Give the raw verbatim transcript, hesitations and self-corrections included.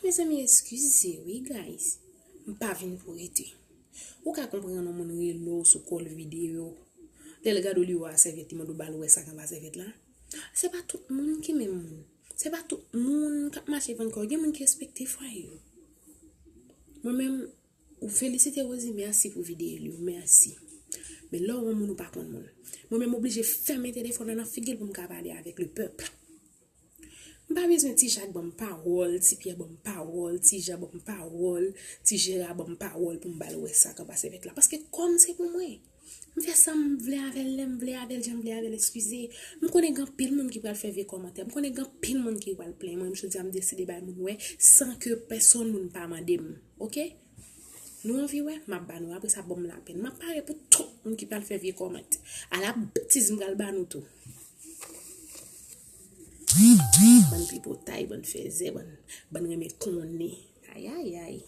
Mezanmi, eskize wi, guys. M pa vin pou rete. Ou ka konprann yon moun rele w sou kòl videyo. Lè l gade w, li wè a sèvyèt, li mande w ba l wè sa k anba sèvyèt la. Se pa tout moun ki menm moun. Se pa tout moun k ap mache vann kò yo. Gen moun ki respekte fwaye yo. Mwen menm, ou felisite Rosie, mèsi pou videyo li yo, mèsi. Men lè w wè yon moun ou pa konn moun. Mwen menm oblije fèmen telefòn nan nan figi l pou m ka pale avèk le pèp. M pa bezwen ti Jak ban m pawòl, ti Pyè ban m pawòl, ti Jan ban m pawòl, ti Jera ban m pawòl pou m ba l wè sa k anba sèvyèt la. Paske kò m se pou mwen. M fè sa m vle avè l, lè m vle avè l, jan m vle avè l, eskize. M konnen gen anpil moun ki pral fè vye kòmantè. M konnen gen anpil moun ki pral plenyen mwen. M jodi a m deside bay moun wè san ke pèsonn moun pa mande m. Oke? Nou anvi wè? M ap ba nou. Apre sa, ban m lapenn. M ap pare pou tout moun ki pral fè vye kòmantè. Ala betiz m pral ba nou tou. Bann tripotay, bann fèzè, bann, bann renmen konnen. Ayayay.